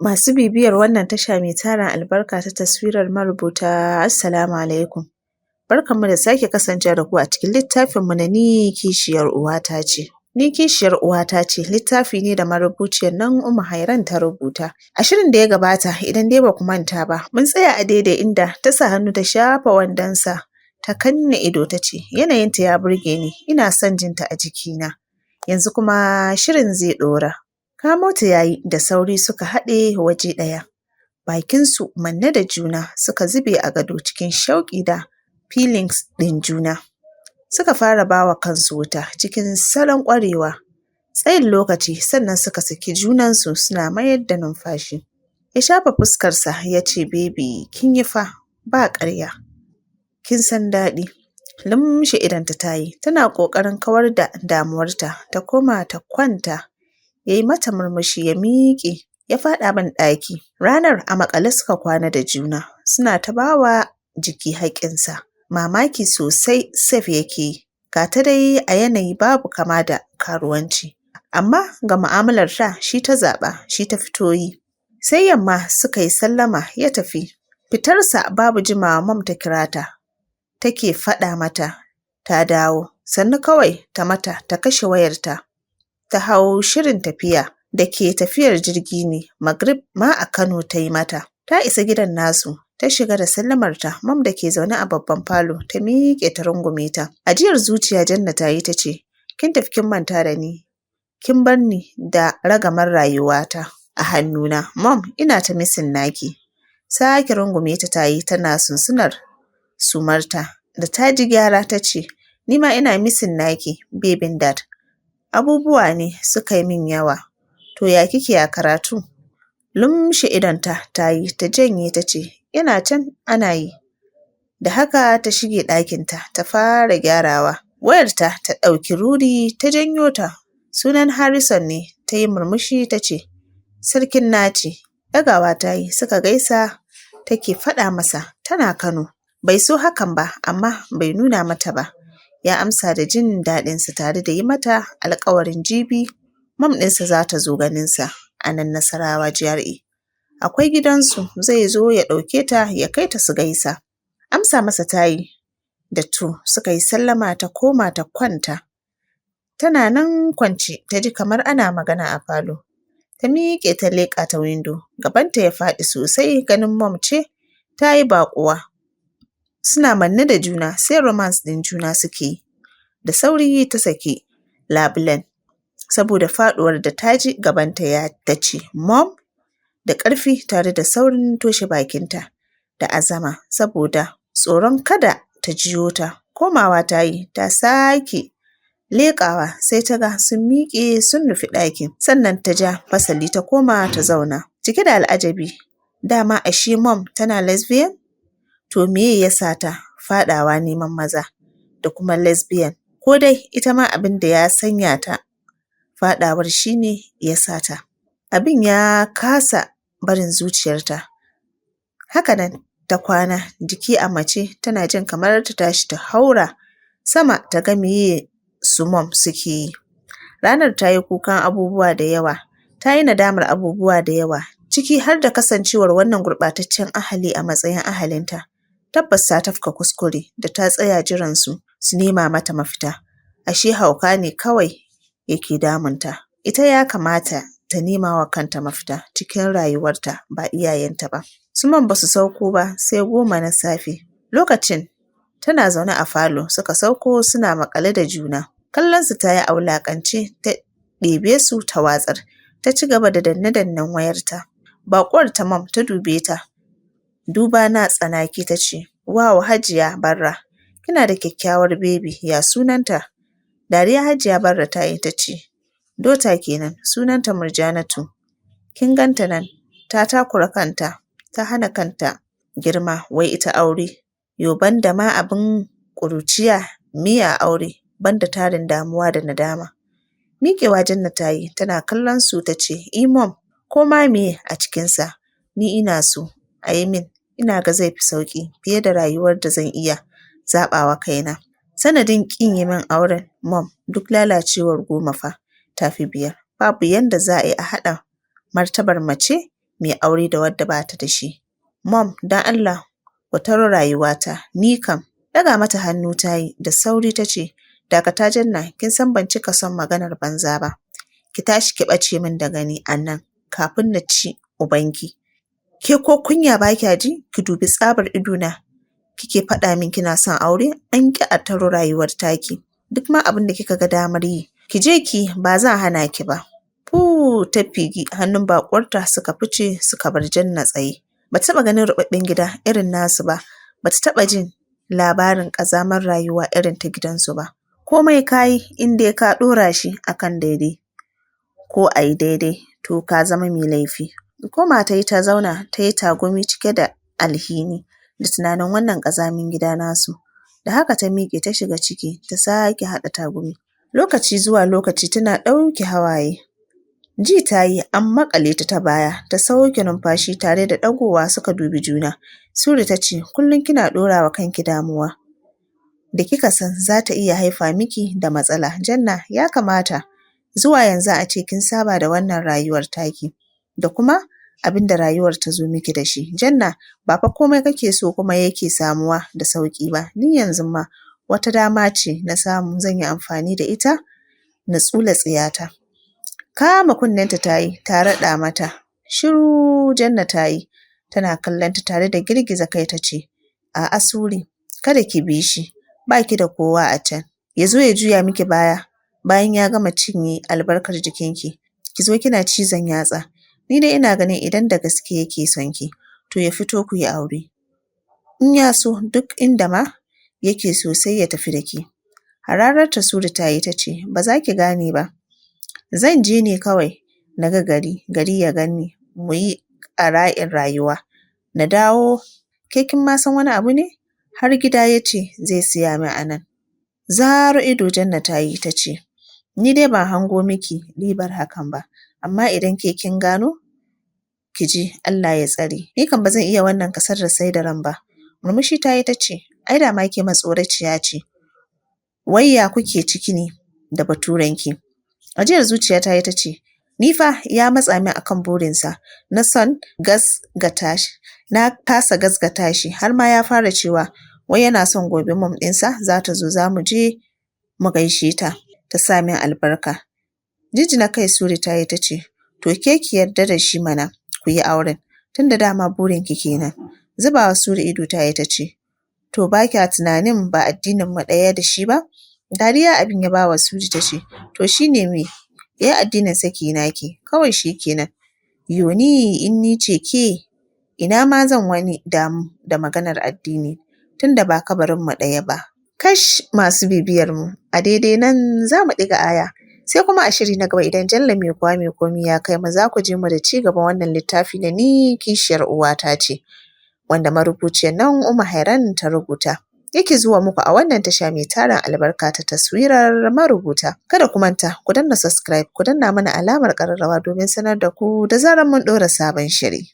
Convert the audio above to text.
Masu bibiyar wannan tasha mai tarin albarka ta taswirar marubuta, Assalamu alaikum. Barkanmu da sake kasancewa da ku a cikin littafinmu na Ni kishiyar uwata ce. Ni kishiyar uwata ce littafi ne da marubuciyar nan Ummu Hairan ta rubuta. A shirin da ya gabata, idan dai ba ku manta ba, mun tsaya a daidai inda ta sa hannu ta shafa wandonsa, ta kanne ido, ta ce yanayinta ya burge ni, ina son jinta a jikina. Yanzu kuma shirin zai ɗora. Kamo ta ya yi da sauri, suka haɗe waje ɗaya. Bakinsu manne da juna, suka zube a gado cikin shauƙi da feelings ɗin juna. Suka fara bawa kansu wuta cikin salon ƙwarewa. Tsayin lokaci sannan suka saki junansu suna mayar da numfashi. Ya shafa fuskarsa ya ce, "Baby, kin yi fa, ba ƙarya. Kin san daɗi." Lumshe idonta ta yi, tana ƙoƙarin kawar da damuwarta, ta koma ta kwanta. Ya yi mata murmushi, ya miƙe ya faɗa ban ɗaki. Ranar a maƙale suka kwana da juna, suna ta bawa jiki haƙƙinsa. Mamaki sosai Saif yake yi. Ga ta dai a yanayi babu kama da karuwanci. Amma ga mu'amalarta, shi ta zaɓa, shi ta fito yi. Sai yamma suka yi sallama ya tafi. Fitarsa babu jimawa Mom ta kira ta. Take faɗa mata ta dawo. Sannu kawai ta mata ta kashe wayarta. Ta hau shirin tafiya, da ke tafiyar jirgi ne, Magrib ma a Kano ta yi mata. Ta isa gidan nasu, ta shiga da sallamarta, Mom da ke zaune a babban falo ta miƙe ta rungume ta. Ajiyar zuciya Janna ta yi ta ce, "Kin tafi kin manta da ni. Kin bar ni da ragamar rayuwata a hannuna. Mom, ina ta missing naki." Sake rungume ta ta yi tana sunsunar sumarta. Da ta ji gyara ta ce, "Ni ma ina missing naki, babyn dad. Abubuwa ne suka yi min yawa. To, ya kike a karatu?" Lumshe idonta ta yi ta janye ta ce, "Yana can ana yi." Da haka ta shige ɗakinta ta fara gyarawa. Wayarta ta ɗauki ruri ta janyo ta. Sunan Harrison ne, ta yi murmushi ta ce, "Sarkin naci." Ɗagawa ta yi suka gaisa, take faɗa masa tana Kano. Bai so hakan ba, amma bai nuna mata ba. Ya amsa da jin daɗinsa tare da yi mata alƙawarin jibi mom ɗinsa za ta zo ganinsa a nan Nasarawa GRA. Akwai gidansu, zai zo ya ɗauke ta ya kai ta su gaisa. Amsa masa ta yi da to, suka yi sallama ta koma ta kwanta. Tana nan kwance ta ji kamar ana magana a falo. Ta miƙe ta leƙa ta windo, gabanta ya faɗi sosai ganin Mom ce ta yi baƙuwa. Suna manne da juna, sai romance ɗin juna suke yi. Da sauri ta saki labulen saboda faɗuwar da ta ji gabanta ya ta ce, "Mom?" da ƙarfi tare da saurin toshe bakinta da azama saboda tsoron kada ta jiyo ta. Komawa ta yi ta sake leƙawa, sai ta ga sun miƙe sun nufi ɗakin. Sannan ta ja fasali ta koma ta zauna. Cike da al'ajabi, dama ashe Mom tana lesbian? To, meye ya sa ta faɗawa neman maza da kuma lesbian? Ko dai ita ma abin da ya sanya ta faɗawar shi ne ya sa ta? Abin ya kasa barin zuciyarta. Haka nan ta kwana jiki a mace, tana jin kamar ta tashi ta haura sama ta ga meye su Mom suke yi. Ranar ta yi kukan abubuwa da yawa, ta yi nadamar abubuwa da yawa, ciki har da kasancewar wannan gurɓataccen ahali a matsayin ahalinta. Tabbas ta tafka kuskure da ta tsaya jiran su su nema mata mafita. Ashe hauka ne kawai yake damunta. Ita ya kamata ta nema wa kanta mafita cikin rayuwarta, ba iyayenta ba. Su Mom ba su sauko ba sai 10 na safe. Lokacin tana zaune a falo suka sauko suna maƙale da juna. Kallon su ta yi a wulaƙance, ta ɗebe su ta watsar. Ta ci gaba da danne-dannen wayarta. Baƙuwar ta Mom ta dube ta. Duba na tsanaki ta ce, "Wow, Hajiya Barra, kina da kyakkyawar baby, ya sunanta?" Dariya Hajiya Barra ta yi ta ce, "Daughter kenan, sunanta Murjanatu. Kin ganta nan, ta takura kanta, ta hana kanta girma, wai ita aure. Yo, banda ma abin ƙuruciya, meye a aure banda tarin damuwa da nadama?" Miƙewa Janna ta yi tana kallon su ta ce, "I Mom, ko ma meye a cikinsa, ni ina so a yi min, ina ga zai fi sauƙi fiye da rayuwar da zan iya zaɓawa kaina. Sanadin ƙin yi min auren, Mom, duk lalacewar 10 fa ta fi biyar. Babu yanda za a yi a haɗa martabar mace mai mai aure da wadda ba ta da shi. Mom, don Allah ku taro rayuwata, ni kam. Ɗaga mata hannu ta yi da sauri ta ce, Dakata Janna, kin san ban cika son maganar banza ba. Ki tashi ki ɓace min da gani a nan kafin na ci ubanki. Ke ko kunya ba kya ji? Ki dubi tsabar idona kike faɗa min kina son aure? An ƙi a taro rayuwar taki. Duk ma abin da kika ga damar yi, ki je ki ba zan hana ki ba. Fu ta figi hannun baƙuwarta suka fice suka bar Janna tsaye. Ba ta taɓa ganin ruɓaɓɓen gida irin nasu ba, ba ta taɓa jin labarin ƙazamar rayuwa irin ta gidansu ba. Komai ka yi in dai ka ɗora shi a kan daidai ko a yi daidai to ka zama mai laifi. Komawa ta yi ta zauna ta yi tagumi cike da alhini da tunanin wannan ƙazamin gida nasu. Da haka ta miƙe ta shiga ciki ta sake haɗa tagumi. Lokaci zuwa lokaci tana ɗauke hawaye. Ji ta yi an maƙale ta ta baya, ta sauke numfashi tare da ɗagowa suka dubi juna. Suri ta ce, Kullum kina ɗora wa kanki damuwa da kika san za ta iya haifa miki da matsala. Janna, ya kamata zuwa yanzu a ce kin saba da wannan rayuwar taki da kuma abin da rayuwar ta zo miki da shi. Janna, ba fa komai kake so kuma yake samuwa da sauƙi ba. Ni yanzu ma wata dama ce na samu zan yi amfani da ita na tsula tsiyata. Kama kunnenta ta yi ta raɗa mata. Shiru Janna ta yi tana kallonta tare da girgiza kai ta ce, A'a Suri, kada ki bi shi, ba ki da kowa a can. Ya zo ya juya miki baya bayan ya gama cinye albarkar jikinki, ki zo kina cizon yatsa. Ni dai ina ganin idan da gaske yake son ki, to ya fito ku yi aure. In ya so duk inda ma yake so sai ya tafi da ke. Hararta Suri ta yi ta ce, Ba za ki gane ba. Zan je ne kawai na ga gari, gari ya ganni, mu yi ƙara'in rayuwa. Na dawo, ke kin ma san wani abu ne? Har gida ya ce zai siya min a nan. Zaro ido Janna ta yi ta ce, Ni dai ban hango miki ribar hakan ba, amma idan ke kin gano, ki je Allah ya tsare. Ni kam ba zan iya wannan kasadar sai da ran ba. Murmushi ta yi ta ce, Ai da ma ke matsoraciya ce. Wai ya kuke ciki ne da baturenki? Ajiyar zuciya ta yi ta ce, Ni fa ya matsa min akan burinsa na son gasgata shi. Na kasa gasgata shi har ma ya fara cewa wai yana son gobe mom ɗinsa za ta zo za mu je mu gaishe ta, ta sa min albarka. Jinjina kai Suri ta yi ta ce, To ke ki yarda da shi mana ku yi auren, tunda dama burinki kenan. Zubawa Suri ido ta yi ta ce, To ba kya tunanin ba addinin mu ɗaya da shi ba? Dariya abin ya bawa Suri ta ce, To shi ne me? Ya yi addinin sa ki yi naki, kawai shi kenan. Yo ni in ni ce ke, ina ma zan wani damu da maganar addini, tunda ba kabarin mu ɗaya ba. Kash masu bibiyar mu, a daidai nan za mu ɗiga aya. Sai kuma a shiri na gaba idan Jalla mai kowa mai komi ya kai mu za ku ji mu da ci gaban wannan littafi na ni kishiyar uwata ce, wanda marubuciyar nan Umma Hairan ta rubuta. Yake zuwa muku a wannan tasha mai tarin albarka ta taswirar marubuta. Kada ku manta ku danna subscribe ku danna mana alamar ƙararrawa domin sanar da ku da zarar mun ɗora sabon shiri.